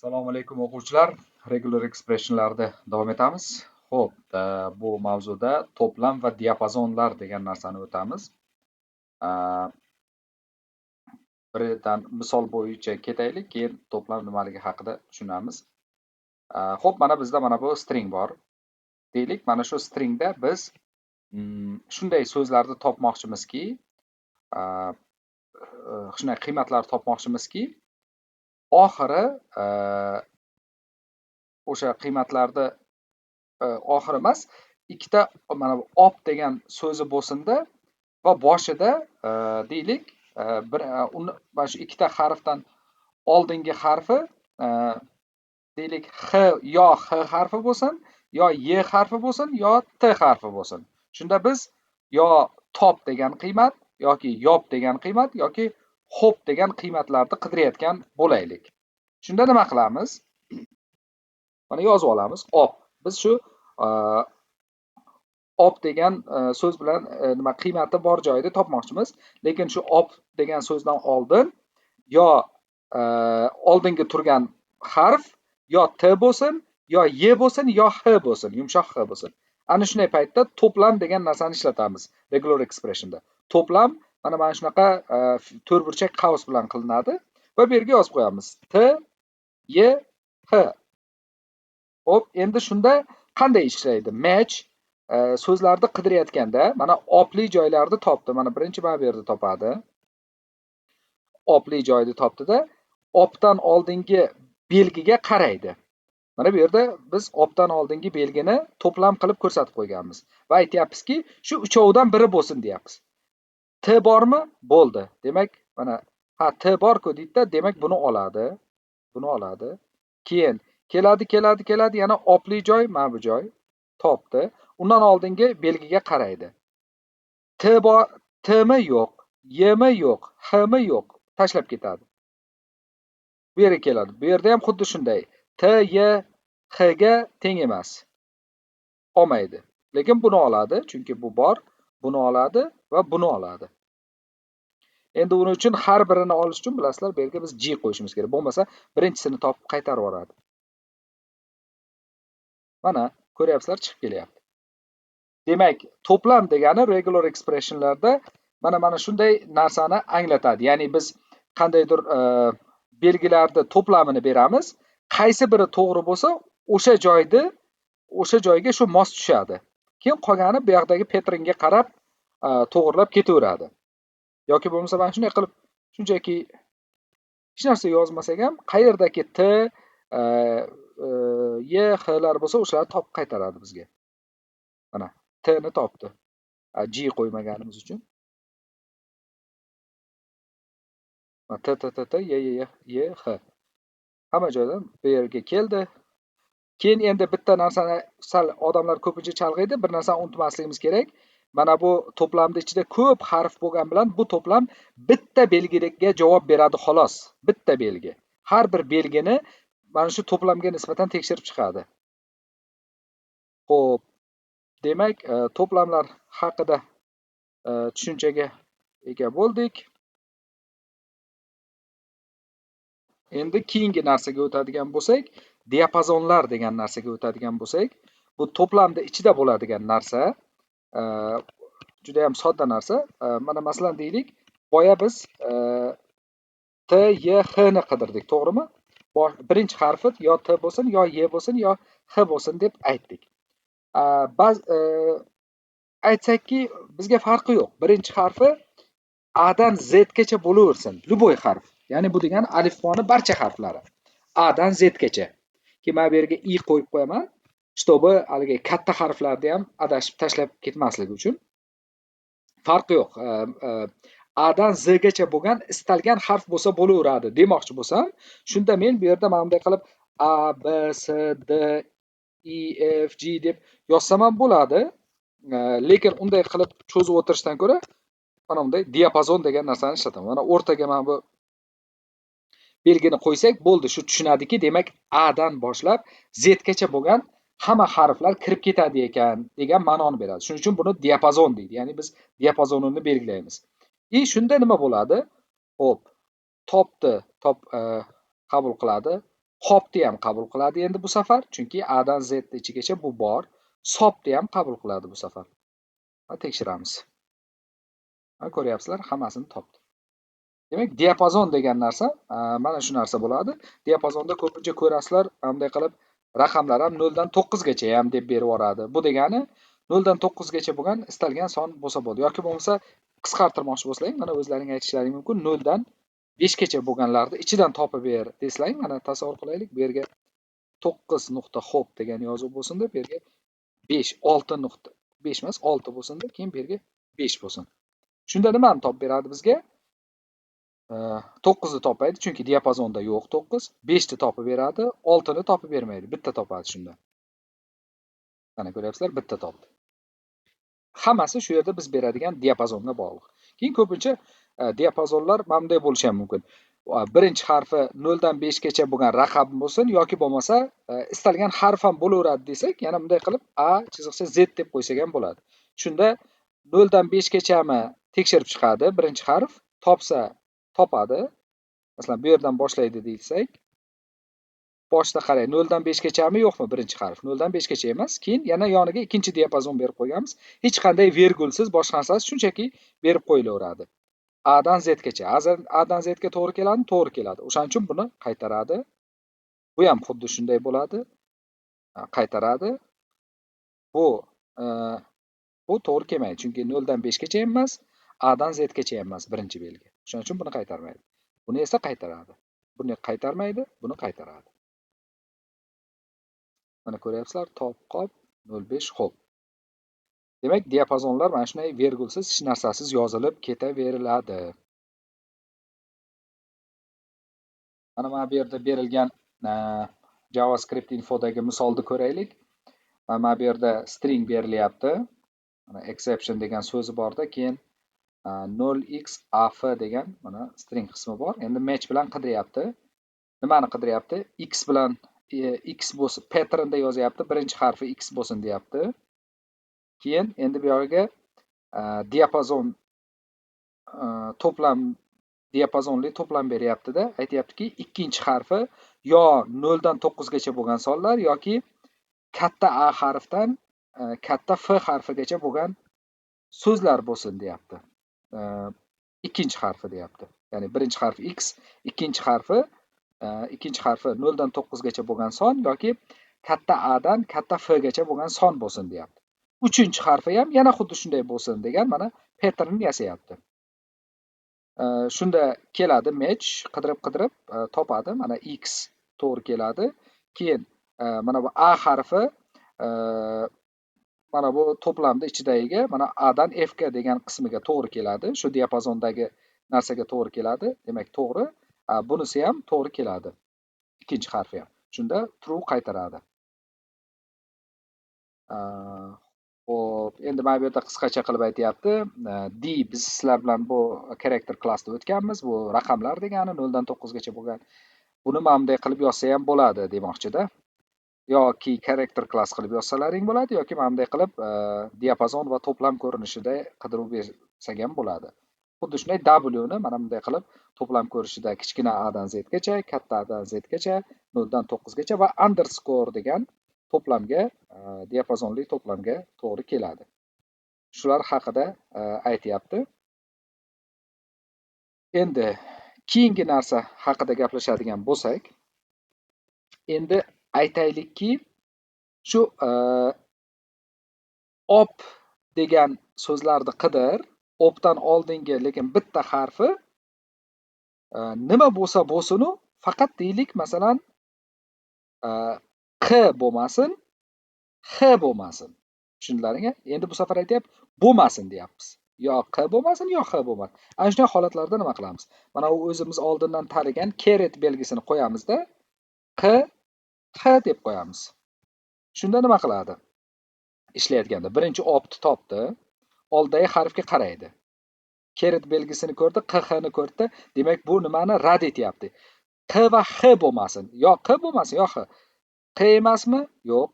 Assalomu alaykum o'quvchilar. Regular expressionlarda davom etamiz. Xo'p, bu mavzuda to'plam va diapazonlar degan narsani o'tamiz. Birdan misol bo'yicha ketaylik, keyin to'plam nimaligi haqida tushunamiz. Xo'p, mana bizda mana bu string bor. Deylik, mana shu stringda biz shunday so'zlarni topmoqchimizki, shunday qiymatlarni topmoqchimizki, oxiri o'sha qiymatlarni oxiri emas, ikkita mana bu op degan so'zi bo'lsinda va boshida deylik, bir uni mana shu ikkita harfdan oldingi harfi deylik x, yo x harfi bo'lsin, yo y harfi bo'lsin, yo t harfi bo'lsin. Shunda biz yo top degan qiymat yoki yop degan qiymat yoki xo'p degan qiymatlarni qidirayotgan bo'laylik. Shunda nima qilamiz? Mana yozib olamiz. Op. Biz shu op degan so'z bilan nima qiymati bor joyida topmoqchimiz. Lekin shu op degan so'zdan oldin yo oldingi turgan harf yo t bo'lsin, yo y bo'lsin, yo x bo'lsin, yumshoq x bo'lsin. Ana shunday paytda to'plam degan narsani ishlatamiz regular expressionda. To'plam mana shunaqa to'rtburchak qavs bilan qilinadi va bu yerga yozib qo'yamiz. T, Y, H. Xo'p, endi shunda qanday ishlaydi? Match so'zlarni qidirayotganda mana opli joylarni topdi. Mana birinchi mana bu yerda topadi. Opli joyni topdida, opdan oldingi belgiga qaraydi. Mana bu yerda biz opdan oldingi belgini to'plam qilib ko'rsatib qo'yganmiz va aytyapmizki, shu uchovidan biri bo'lsin deyapmiz. T bormi? Bo'ldi. Demak, mana ha T bor-ku deydi-da, demak buni oladi. Buni oladi. Keyin keladi, keladi, keladi, yana opli joy mana bu joy topdi. Undan oldingi belgiga qaraydi. T bor, T mi yo'q, Y mi yo'q, H mi yo'q, tashlab ketadi. Bu yerga keladi. Bu yerda ham xuddi shunday. T, Y, H ga teng emas. Olmaydi. Lekin buni oladi, chunki bu bor. Buni oladi va buni oladi. Endi uning uchun har birini olish uchun bilasizlar, bu yerga biz G qo'yishimiz kerak. Bo'lmasa birinchisini topib qaytarib yuboradi. Mana ko'ryapsizlar, chiqib kelyapti. Demak, to'plam degani regular expressionlarda mana shunday narsani anglatadi. Ya'ni biz qandaydir belgilarni to'plamini beramiz. Qaysi biri to'g'ri bo'lsa, o'sha joyda, o'sha joyga shu mos tushadi. Keyin qolgani bu yoqdagi patternga qarab to'g'rilab ketaveradi. Yoki bo'lmasa mana shunday qilib shunchaki hech narsa yozmasak ham qayerdaki T, Y, H lar bo'lsa, o'shalarni topib qaytaradi bizga. Mana T ni topdi. G qo'ymaganimiz uchun. T, T, T, T, Y, Y, Y, H. Hamma joydan bu yerga keldi. Keyin endi bitta narsani sal odamlar ko'pincha chalg'iydi, bir narsani unutmasligimiz kerak. Mana bu to'plamning ichida ko'p harf bo'lgan bilan bu to'plam bitta belgiga javob beradi xolos. Bitta belgi. Har bir belgini mana shu to'plamga nisbatan tekshirib chiqadi. Xo'p, demak, to'plamlar haqida tushunchaga ega bo'ldik. Endi keyingi narsaga o'tadigan bo'lsak, diapazonlar degan narsaga o'tadigan bo'lsak, bu to'plamda ichida bo'ladigan narsa, juda ham sodda narsa. Mana masalan deylik, boya biz T, Y, H ni qidirdik, to'g'rimi? Birinchi harfi yo T bo'lsin, yo Y bo'lsin, yo H bo'lsin deb aytdik. Aytsakki, bizga farqi yo'q. Birinchi harfi A dan Z gacha bo'laversin, любой harf. Ya'ni bu degani alifboni barcha harflari. A dan Z gacha. Keyin mana bu yerga I qo'yib qo'yaman, чтобы haligi katta harflarni ham adashib tashlab ketmasligi uchun. Farqi yo'q. A dan Z gacha bo'lgan istalgan harf bo'lsa bo'laveradi demoqchi bo'lsam, shunda men bu yerda mana bunday qilib A, B, C, D, E, F, G deb yozsam ham bo'ladi. Lekin unday qilib cho'zib o'tirishdan ko'ra mana bunday diapazon degan narsani ishlataman. Mana o'rtaga mana bu belgini qo'ysak bo'ldi, shu tushunadiki, demak A dan boshlab Z gacha bo'lgan hamma harflar kirib ketadi ekan degan ma'noni beradi. Shuning uchun buni diapazon deydi. Ya'ni biz diapazonini belgilaymiz. Shunda nima bo'ladi? Xo'p, topni top qabul qiladi. Qopni ham qabul qiladi endi bu safar, chunki A dan Z ichigacha bu bor. Sopni ham qabul qiladi bu safar. Va tekshiramiz. Va ko'ryapsizlar, hammasini topdi. Demak, diapazon degan narsa mana shu narsa bo'ladi. Diapazonda ko'pincha ko'rasizlar, bunday qilib raqamlar ham 0 dan 9 gacha ham deb berib yuboradi. Bu degani 0 dan 9 gacha bo'lgan istalgan son bo'lsa bo'ldi. Yoki bo'lmasa qisqartirmoqchi bo'lsang, mana o'zlaring aytishlaring mumkin, 0 dan 5 gacha bo'lganlarni ichidan topib ber desang, mana tasavvur qilaylik, bu yerga 9 nuqta xo'p degan yozuv bo'lsin-da, bu yerga 5, 6 nuqta 5 emas, 6 bo'lsin-da, keyin bu yerga 5 bo'lsin. Shunda nimani topib beradi bizga? 9 ni topmaydi, chunki diapazonda yo'q 9. 5 ni topib beradi, 6 ni topib bermaydi, bitta topadi shunda. Mana ko'ryapsizlar, bitta topdi. Hammasi shu yerda biz beradigan diapazonga bog'liq. Keyin ko'pincha diapazonlar mana bunday bo'lishi ham mumkin. Birinchi harfi 0 dan 5 gacha bo'lgan raqam bo'lsin yoki bo'lmasa istalgan harf ham bo'laveradi desak, yana bunday qilib A chiziqcha Z deb qo'ysak ham bo'ladi. Shunda 0 dan 5 gachami tekshirib chiqadi birinchi harf, topsa topadi. Masalan, bu yerdan boshlaydi desak, boshida qarang, 0 dan 5 gachami yo'qmi birinchi harf? 0 dan 5 gacha emas. Keyin yana yoniga ikkinchi diapazon berib qo'yganmiz. Hech qanday vergulsiz, boshqa narsasiz shunchaki berib qo'yilaveradi. A dan Z gacha. A dan Z ga to'g'ri keladimi? To'g'ri keladi. O'shaning uchun buni qaytaradi. Bu ham xuddi shunday bo'ladi. Qaytaradi. Bu to'g'ri kelmaydi, chunki 0 dan 5 gacha emas, A dan Z gacha emas birinchi belgi. Shuning uchun buni qaytarmaydi. Buni esa qaytaradi. Buni qaytarmaydi, buni qaytaradi. Mana ko'ryapsizlar, top, qop, 05, xo'p. Demak, diapazonlar mana shunday vergulsiz, hech narsasiz yozilib ketaveriladi. Mana bu yerda berilgan JavaScript infodagi misolni ko'raylik. Mana bu yerda string berilyapti. Mana exception degan so'zi borda, keyin 0xaf degan mana string qismi bor. Endi match bilan qidiryapti. Nimani qidiryapti? X bilan x bo'lsin, patternda yozyapti. Birinchi harfi x bo'lsin deyapti. Keyin endi bu yog'iga diapazon to'plam, diapazonli to'plam beryapti-da, aytyaptiki, ikkinchi harfi yo 0 dan 9 gacha bo'lgan sonlar yoki katta A harfdan katta F harfigacha bo'lgan so'zlar bo'lsin deyapti. Ikkinchi harfi deyapti. Ya'ni birinchi harf x, ikkinchi harfi 0 dan 9 gacha bo'lgan son yoki katta A dan katta F gacha bo'lgan son bo'lsin deyapti. Uchinchi harfi ham yana xuddi shunday bo'lsin degan mana pattern yasayapti. Shunda keladi match, qidirib-qidirib topadi. Mana x to'g'ri keladi. Keyin mana bu A harfi mana bu to'plamda ichidagiga mana A dan F ga degan qismiga to'g'ri keladi. Shu diapazondagi narsaga to'g'ri keladi. Demak, to'g'ri. Bunisi ham to'g'ri keladi. Ikkinchi harfi ham. Shunda true qaytaradi. Xo'p, endi mana bu yerda qisqacha qilib aytyapti. D biz sizlar bilan bu character classda o'tganmiz. Bu raqamlar degani 0 dan 9 gacha bo'lgan. Buni mana bunday qilib yozsa ham bo'ladi demoqchida. Yoki character class qilib yozsalaring bo'ladi, yoki mana bunday qilib diapazon va to'plam ko'rinishida qidiruv bersak ham bo'ladi. Xuddi shunday W ni mana bunday qilib to'plam ko'rinishida kichkina A dan Z gacha, katta A dan Z gacha, 0 dan 9 gacha va underscore degan to'plamga, diapazonli to'plamga to'g'ri keladi. Shular haqida aytyapti. Endi keyingi narsa haqida gaplashadigan bo'lsak, endi aytaylikki, shu op degan so'zlarni qidir, opdan oldingi lekin bitta harfi nima bo'lsa bo'lsin-u, faqat deylik, masalan, Q bo'lmasin, X bo'lmasin. Tushundilaringmi? Endi bu safar aytyapti, bo'lmasin deyapmiz. Yo Q bo'lmasin, yo X bo'lmasin. Ana shunday holatlarda nima qilamiz? Mana u o'zimiz oldindan tanigan caret belgisini qo'yamizda, Q, X deb qo'yamiz. Shunda nima qiladi? Ishlayotganda birinchi opni topdi, oldidagi harfga qaraydi. Caret belgisini ko'rdi, Q, X ni ko'rdi. Demak, bu nimani rad etyapti? Q va X bo'lmasin. Yo Q bo'lmasin, yo X. Q emasmi? Yo'q.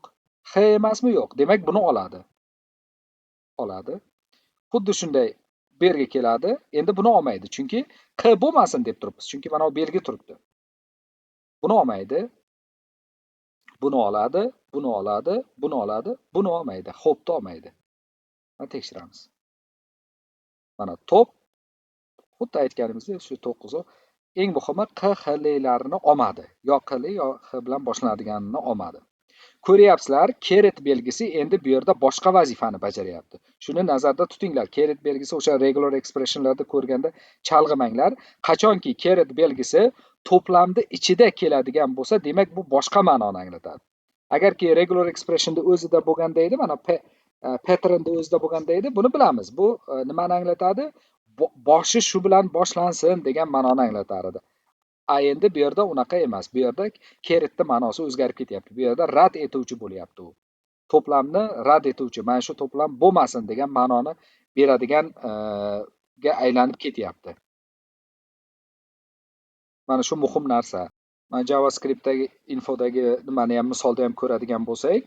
X emasmi? Yo'q. Demak, buni oladi. Oladi. Xuddi shunday bu yerga keladi. Endi buni olmaydi, chunki Q bo'lmasin deb turibmiz. Chunki mana bu belgi turibdi. Buni olmaydi. Buni oladi, buni oladi, buni oladi, buni olmaydi, hopni olmaydi. Mana tekshiramiz. Mana top xuddi aytganimizdek shu 9 eng muhimi q xlarini olmadi. Yo qli yo x bilan boshlanadiganini olmadi. Ko'ryapsizlar, caret belgisi endi bu yerda boshqa vazifani bajaryapti. Shuni nazarda tutinglar. Caret belgisi o'sha regular expressionlarda ko'rganda chalg'imanglar. Qachonki caret belgisi to'plamni ichida keladigan bo'lsa, demak bu boshqa ma'noni anglatadi. Agarki regular expressionda o'zida bo'lganda edi, mana patternda o'zida bo'lganda edi, buni bilamiz. Bu nimani anglatadi? Boshi shu bilan boshlansin degan ma'noni anglatar edi. Endi bu yerda unaqa emas. Bu yerda caretni ma'nosi o'zgarib ketyapti. Bu yerda rad etuvchi bo'lyapti u. To'plamni rad etuvchi, mana shu to'plam bo'lmasin degan ma'noni beradigan ga aylanib ketyapti. Mana shu muhim narsa. Mana JavaScriptdagi infodagi nimani ham misolda ham ko'radigan bo'lsak,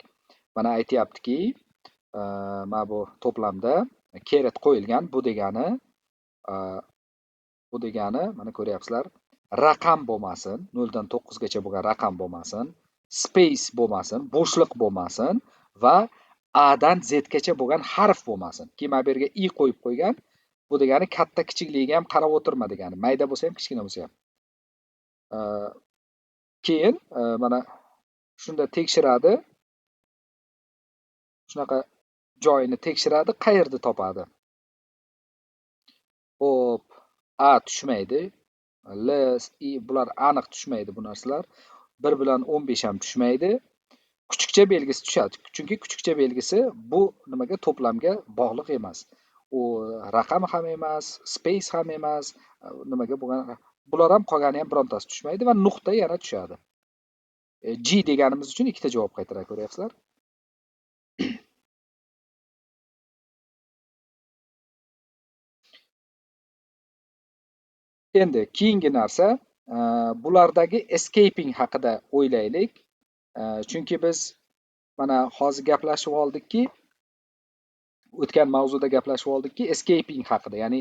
mana aytyaptiki, mana bu to'plamda caret qo'yilgan, bu degani mana ko'ryapsizlar, raqam bo'lmasin, 0 dan 9 gacha bo'lgan raqam bo'lmasin, space bo'lmasin, bo'shliq bo'lmasin va A dan Z gacha bo'lgan harf bo'lmasin. Keyin mana bu yerga i qo'yib qo'ygan, bu degani katta kichikligiga ham qarab o'tirma degani, mayda bo'lsa ham kichkina bo'lsa ham. Keyin mana shunda tekshiradi. Shunaqa joyini tekshiradi, qayerda topadi? Xo'p, A tushmaydi. L, I bular aniq tushmaydi bu narsalar. 1 bilan 15 ham tushmaydi. Kuchukcha belgisi tushadi. Chunki kuchukcha belgisi bu nimaga, to'plamga bog'liq emas. U raqam ham emas, space ham emas, nimaga bo'lgan bular ham qolgani ham birontasi tushmaydi va nuqta yana tushadi. G deganimiz uchun ikkita javob qaytaradi, ko'ryapsizlar. Endi keyingi narsa, bulardagi escaping haqida o'ylaylik. Chunki biz mana hozir gaplashib oldikki, o'tgan mavzuda gaplashib oldikki, escaping haqida, ya'ni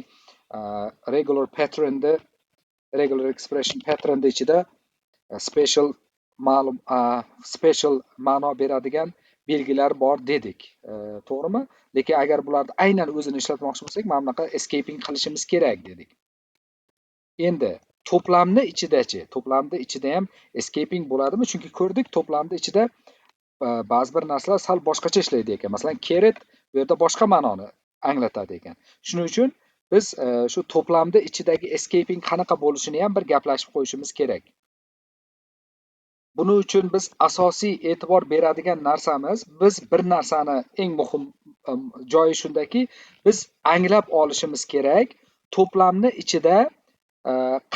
regular patternda, regular expression patternda ichida special ma'lum special ma'no beradigan belgilar bor dedik. To'g'rimi? Lekin agar bularni aynan o'zini ishlatmoqchi bo'lsak, mana bunaqa escaping qilishimiz kerak dedik. Endi to'plamni ichidachi, to'plamni ichida ham escaping bo'ladimi? Chunki ko'rdik, to'plamni ichida ba'zi bir narsalar sal boshqacha ishlaydi ekan. Masalan, caret bu yerda boshqa ma'noni anglatadi ekan. Shuning uchun biz shu to'plamni ichidagi escaping qanaqa bo'lishini ham bir gaplashib qo'yishimiz kerak. Buning uchun biz asosiy e'tibor beradigan narsamiz, biz bir narsani eng muhim joyi shundaki, biz anglab olishimiz kerak, to'plamni ichida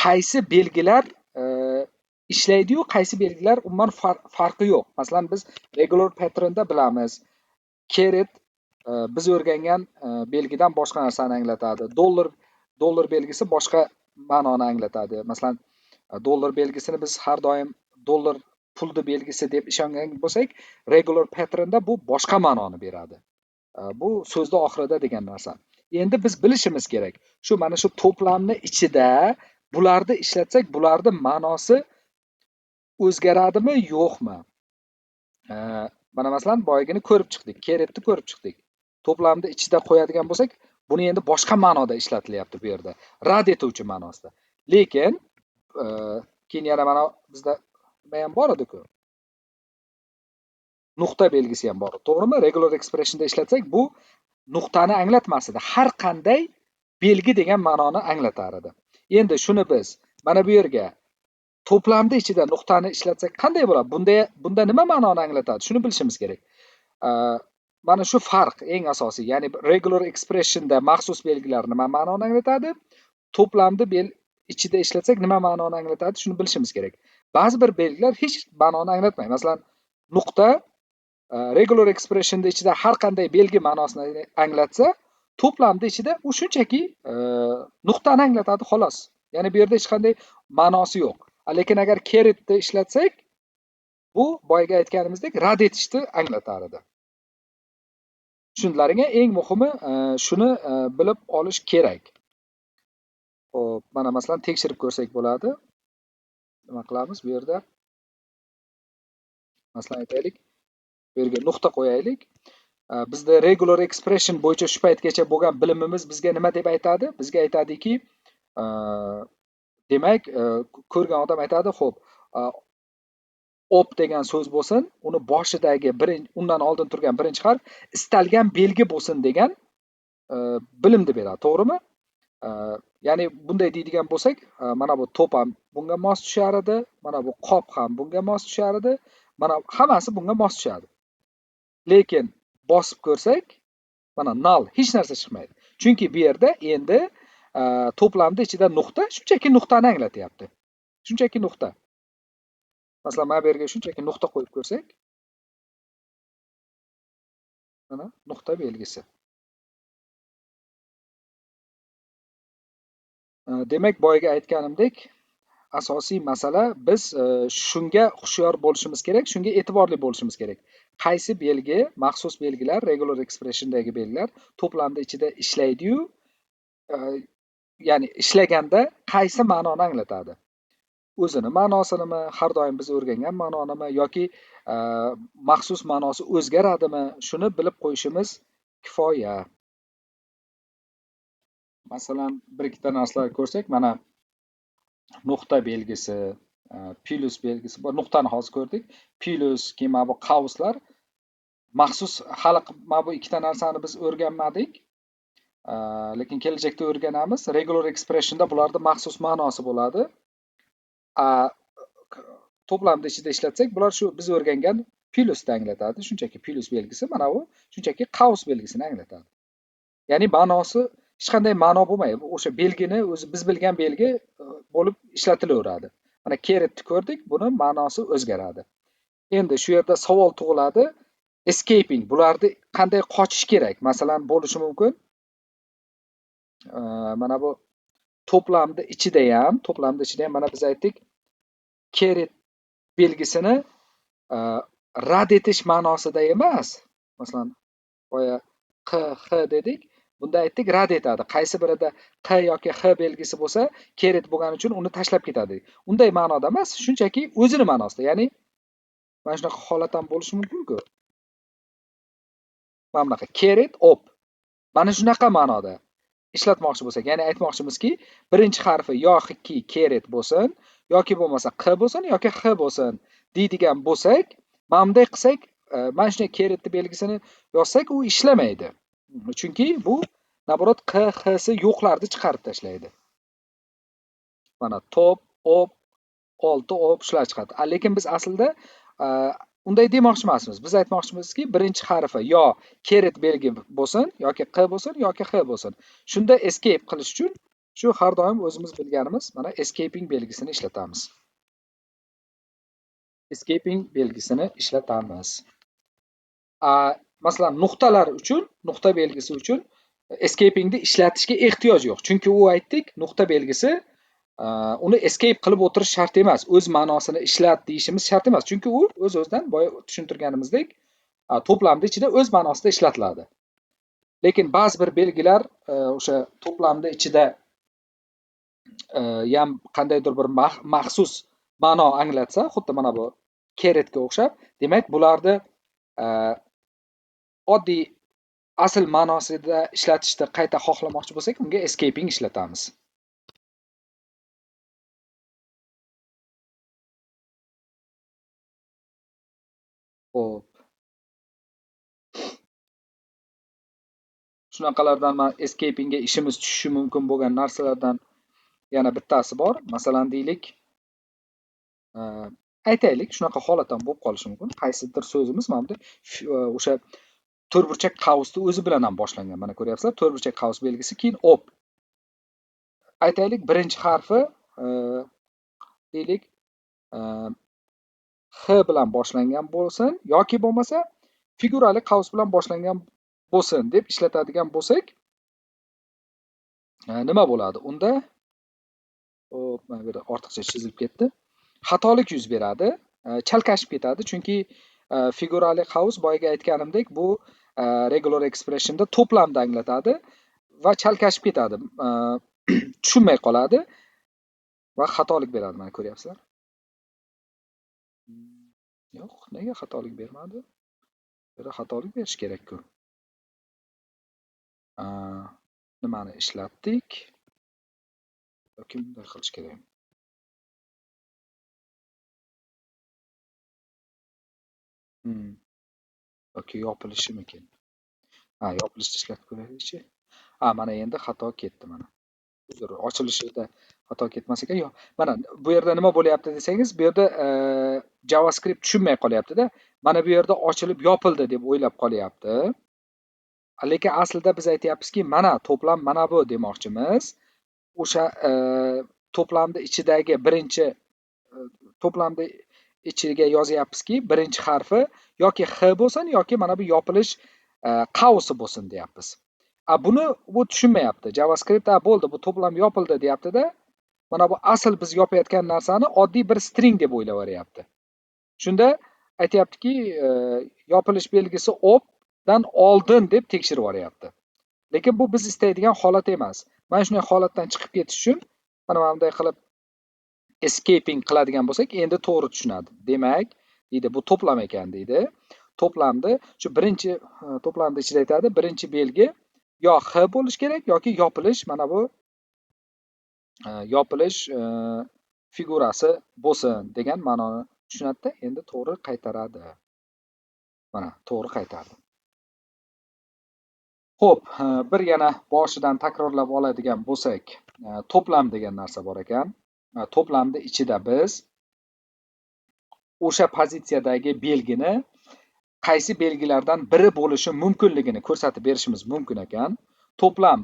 qaysi belgilar ishlaydi-yu, qaysi belgilar umuman farqi yo'q. Masalan, biz regular patternda bilamiz, caret biz o'rgangan belgidan boshqa narsani anglatadi. Dollar belgisi boshqa ma'noni anglatadi. Masalan, dollar belgisini biz har doim dollar pulni belgisi deb ishongan bo'lsak, regular patternda bu boshqa ma'noni beradi. Bu so'zni oxirida degan narsa. Endi biz bilishimiz kerak, shu mana shu to'plamni ichida bularni ishlatsak, bularni ma'nosi o'zgaradimi, yo'qmi? Mana masalan, boyagini ko'rib chiqdik, caretni ko'rib chiqdik. To'plamni ichida qo'yadigan bo'lsak, buni endi boshqa ma'noda ishlatilyapti bu yerda, rad etuvchi ma'nosida. Lekin keyin yana mana bizda nima ham bor edi-ku? Nuqta belgisi ham bor. To'g'rimi? Regular expressionda ishlatsak, bu nuqtani anglatmas edi. Har qanday belgi degan ma'noni anglatar edi. Endi shuni biz mana bu yerga to'plamni ichida nuqtani ishlatsak qanday bo'ladi? Bunda nima ma'noni anglatadi? Shuni bilishimiz kerak. Mana shu farq eng asosiy, ya'ni regular expressionda maxsus belgilar nima ma'noni anglatadi? To'plamni ichida ishlatsak nima ma'noni anglatadi? Shuni bilishimiz kerak. Ba'zi bir belgilar hech ma'noni anglatmaydi. Masalan, nuqta regular expressionda ichida har qanday belgi ma'nosini anglatsa, to'plamni ichida u shunchaki nuqtani anglatadi xolos. Ya'ni bu yerda hech qanday ma'nosi yo'q. Lekin agar caretni ishlatsak, bu boyagi aytganimizdek rad etishni anglatar edi. Tushundilaringmi? Eng muhimi shuni bilib olish kerak. Xo'p, mana masalan tekshirib ko'rsak bo'ladi. Nima qilamiz bu yerda? Masalan, aytaylik, bu yerga nuqta qo'yaylik. Bizda regular expression bo'yicha shu paytgacha bo'lgan bilimimiz bizga nima deb aytadi? Bizga aytadiki, demak, ko'rgan odam aytadi, xo'p, op degan so'z bo'lsin, uni boshidagi undan oldin turgan birinchi harf istalgan belgi bo'lsin degan bilimni beradi, to'g'rimi? Ya'ni bunday deydigan bo'lsak, mana bu to'p ham bunga mos tushar edi, mana bu qop ham bunga mos tushar edi, mana hammasi bunga mos tushadi. Lekin bosib ko'rsak, mana null, hech narsa chiqmaydi. Chunki bu yerda endi to'plamda ichida nuqta, shunchaki nuqtani anglatyapti. Shunchaki nuqta. Masalan, mana bu yerga shunchaki nuqta qo'yib ko'rsak, mana nuqta belgisi. Demak, boyagi aytganimdek, asosiy masala biz shunga hushyor bo'lishimiz kerak, shunga e'tiborli bo'lishimiz kerak. Qaysi belgi, maxsus belgilar, regular expressiondagi belgilar to'plamda ichida ishlaydi-yu, ya'ni ishlaganda qaysi ma'noni anglatadi? O'zini ma'nosinimi, har doim biz o'rgangan ma'nonimi yoki maxsus ma'nosi o'zgaradimi? Shuni bilib qo'yishimiz kifoya. Masalan, bir ikkita narsalar ko'rsak, mana nuqta belgisi, plus belgisi, bu nuqtani hozir ko'rdik. Plus, keyin mana bu qavslar maxsus, hali mana bu ikkita narsani biz o'rganmadik. Lekin kelajakda o'rganamiz. Regular expressionda bularda maxsus ma'nosi bo'ladi. To'plamda ichida ishlatsak, bular shu biz o'rgangan plusni anglatadi. Shunchaki plus belgisi, mana bu shunchaki qavs belgisini anglatadi. Ya'ni ma'nosi hech qanday ma'no bo'lmaydi. O'sha belgini o'zi biz bilgan belgi bo'lib ishlatilaveradi. Mana caretni ko'rdik, buni ma'nosi o'zgaradi. Endi shu yerda savol tug'iladi. Escaping, bularni qanday qochish kerak? Masalan, bo'lishi mumkin. Mana bu to'plamni ichida ham mana biz aytdik, caret belgisini rad etish ma'nosida emas. Masalan, boya q, x dedik. Bunda aytdik rad etadi. Qaysi birida q yoki x belgisi bo'lsa, caret bo'lgani uchun uni tashlab ketadi. Unday ma'noda emas, shunchaki o'zini ma'nosida. Ya'ni mana shunaqa holat ham bo'lishi mumkin-ku. Mana bunaqa caret op. Mana shunaqa ma'noda ishlatmoqchi bo'lsak, ya'ni aytmoqchimizki, birinchi harfi yoki caret bo'lsin, yoki bo'lmasa q bo'lsin, yoki x bo'lsin deydigan bo'lsak, mana bunday qilsak, mana shunday caretni belgisini yozsak, u ishlamaydi. Chunki bu naborot q, x si yo'qlarni chiqarib tashlaydi. Mana top, op, 6 op shular chiqadi. Lekin biz aslida unday demoqchi emasmiz. Biz aytmoqchimizki, birinchi harfi yo caret belgi bo'lsin, yoki q bo'lsin, yoki x bo'lsin. Shunda escape qilish uchun shu har doim o'zimiz bilganimiz mana escaping belgisini ishlatamiz. Escaping belgisini ishlatamiz. Masalan, nuqtalar uchun, nuqta belgisi uchun escapingni ishlatishga ehtiyoj yo'q. Chunki u aytdik, nuqta belgisi uni escape qilib o'tirish shart emas, o'z ma'nosini ishlat deyishimiz shart emas. Chunki u o'z-o'zidan boya tushuntirganimizdek, to'plamning ichida o'z ma'nosida ishlatiladi. Lekin ba'zi bir belgilar o'sha to'plamning ichida ham qandaydir bir maxsus ma'no anglatsa, xuddi mana bu caretga o'xshab, demak bularni oddiy asl ma'nosida ishlatishni qayta xohlamoqchi bo'lsak, unga escaping ishlatamiz. Xo'p. Shunaqalardan mana escapingga ishimiz tushishi mumkin bo'lgan narsalardan yana bittasi bor. Masalan, deylik, aytaylik, shunaqa holat ham bo'lib qolishi mumkin. Qaysidir so'zimiz mana bu o'sha to'rtburchak qavsni o'zi bilan ham boshlangan. Mana ko'ryapsizlar, to'rtburchak qavs belgisi, keyin op. Aytaylik, birinchi harfi deylik, x bilan boshlangan bo'lsin yoki bo'lmasa figurali qavs bilan boshlangan bo'lsin deb ishlatadigan bo'lsak, nima bo'ladi? Unda hop, mana bu yerda ortiqcha chizilib ketdi. Xatolik yuz beradi, chalkashib ketadi, chunki figurali qavs boyagi aytganimdek bu regular expressionda to'plamni anglatadi va chalkashib ketadi, tushunmay qoladi va xatolik beradi. Mana ko'ryapsizlar. Yo'q, nega xatolik bermadi? Bu yerda xatolik berish kerak-ku. Nimani ishlatdik? Yoki bunday qilish kerak. Yoki yopilishimikin? Ha, yopilishni ishlatib ko'raylikchi. Ha, mana endi xato ketdi mana. Uzr, ochilishida xato ketmas ekan. Yo'q, mana bu yerda nima bo'lyapti desangiz, bu yerda JavaScript tushunmay qolyapti-da. Mana bu yerda ochilib yopildi deb o'ylab qolyapti. Lekin aslida biz aytyapmizki, mana to'plam mana bu demoqchimiz. O'sha to'plamni ichidagi birinchi to'plamni ichiga yozyapmizki, birinchi harfi yoki x bo'lsin yoki mana bu yopilish qavsi bo'lsin deyapmiz. Buni bu tushunmayapti. JavaScript bo'ldi, bu to'plam yopildi deyapti-da. Mana bu asl biz yopayotgan narsani oddiy bir string deb o'ylayveryapti. Shunda aytyaptiki, yopilish belgisi op dan oldin deb tekshirib yuboryapti. Lekin bu biz istaydigan holat emas. Mana shunday holatdan chiqib ketish uchun mana bunday qilib escaping qiladigan bo'lsak, endi to'g'ri tushunadi. Demak, deydi, bu to'plam ekan deydi. To'plamni shu birinchi to'plamni ichida aytadi, birinchi belgi yo x bo'lish kerak yoki yopilish, mana bu yopilish figurasi bo'lsin degan ma'noni tushunadi-da, endi to'g'ri qaytaradi. Mana to'g'ri qaytardi. Xo'p, bir yana boshidan takrorlab oladigan bo'lsak, to'plam degan narsa bor ekan. To'plamni ichida biz o'sha pozitsiyadagi belgini qaysi belgilardan biri bo'lishi mumkinligini ko'rsatib berishimiz mumkin ekan. To'plam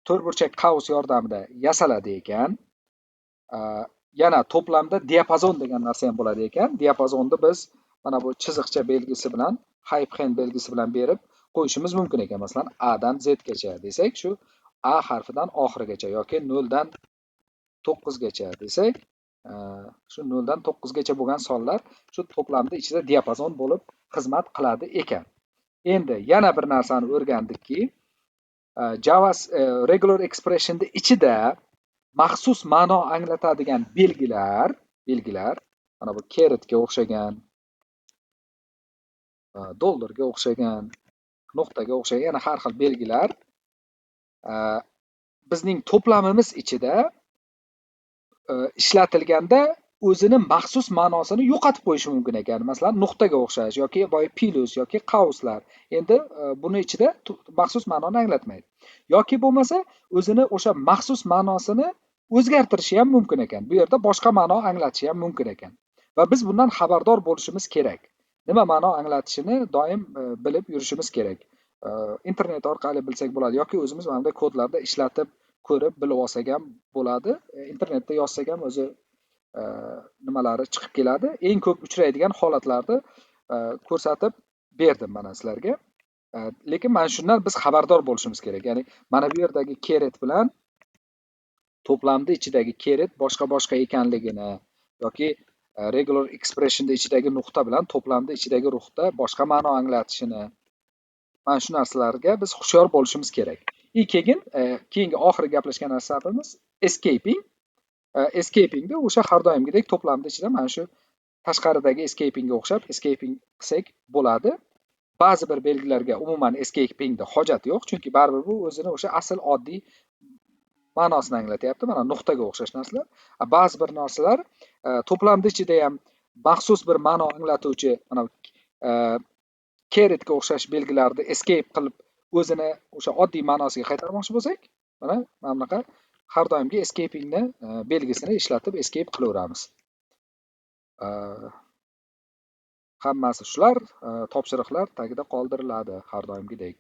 to'rtburchak qavs yordamida yasaladi ekan. Yana to'plamda diapazon degan narsa ham bo'ladi ekan. Diapazonni biz mana bu chiziqcha belgisi bilan, hyphen belgisi bilan berib qo'yishimiz mumkin ekan. Masalan, A dan Z gacha desak, shu A harfidan oxirigacha yoki 0 dan 9 gacha desak, shu 0 dan 9 gacha bo'lgan sonlar shu to'plamda ichida diapazon bo'lib xizmat qiladi ekan. Endi yana bir narsani o'rgandikki, Java regular expression'da ichida maxsus ma'no anglatadigan belgilar mana bu caretga o'xshagan, dollarga o'xshagan, nuqtaga o'xshagan yana har xil belgilar bizning to'plamimiz ichida ishlatilganda o'zini maxsus ma'nosini yo'qotib qo'yishi mumkin ekan. Masalan, nuqtaga o'xshash yoki boya plus yoki qavslar. Endi buni ichida maxsus ma'noni anglatmaydi. Yoki bo'lmasa o'zini o'sha maxsus ma'nosini o'zgartirishi ham mumkin ekan. Bu yerda boshqa ma'no anglatishi ham mumkin ekan. Va biz bundan xabardor bo'lishimiz kerak. Nima ma'no anglatishini doim bilib yurishimiz kerak. Internet orqali bilsak bo'ladi yoki o'zimiz mana bunday kodlarda ishlatib ko'rib bilib olsak ham bo'ladi. Internetda yozsak ham o'zi nimalari chiqib keladi. Eng ko'p uchraydigan holatlarni ko'rsatib berdim mana sizlarga. Lekin mana shundan biz xabardor bo'lishimiz kerak. Ya'ni mana bu yerdagi caret bilan to'plamni ichidagi caret boshqa-boshqa ekanligini yoki regular expressionda ichidagi nuqta bilan to'plamni ichidagi nuqta boshqa ma'no anglatishini, mana shu narsalarga biz hushyor bo'lishimiz kerak. Keyin keyingi oxirgi gaplashgan narsamiz escaping. Escapingda o'sha har doimgidek to'plamni ichida mana shu tashqaridagi escapingga o'xshab escaping qilsak bo'ladi. Ba'zi bir belgilarga umuman escapingda hojat yo'q, chunki baribir bu o'zini o'sha asl oddiy ma'nosini anglatyapti. Mana nuqtaga o'xshash narsalar. Ba'zi bir narsalar to'plamni ichida ham maxsus bir ma'no anglatuvchi mana caretga o'xshash belgilarni escape qilib o'zini o'sha oddiy ma'nosiga qaytarmoqchi bo'lsak, mana bunaqa har doimgi escapingni belgisini ishlatib escape qilaveramiz. Hammasi shular, topshiriqlar tagida qoldiriladi har doimgidek.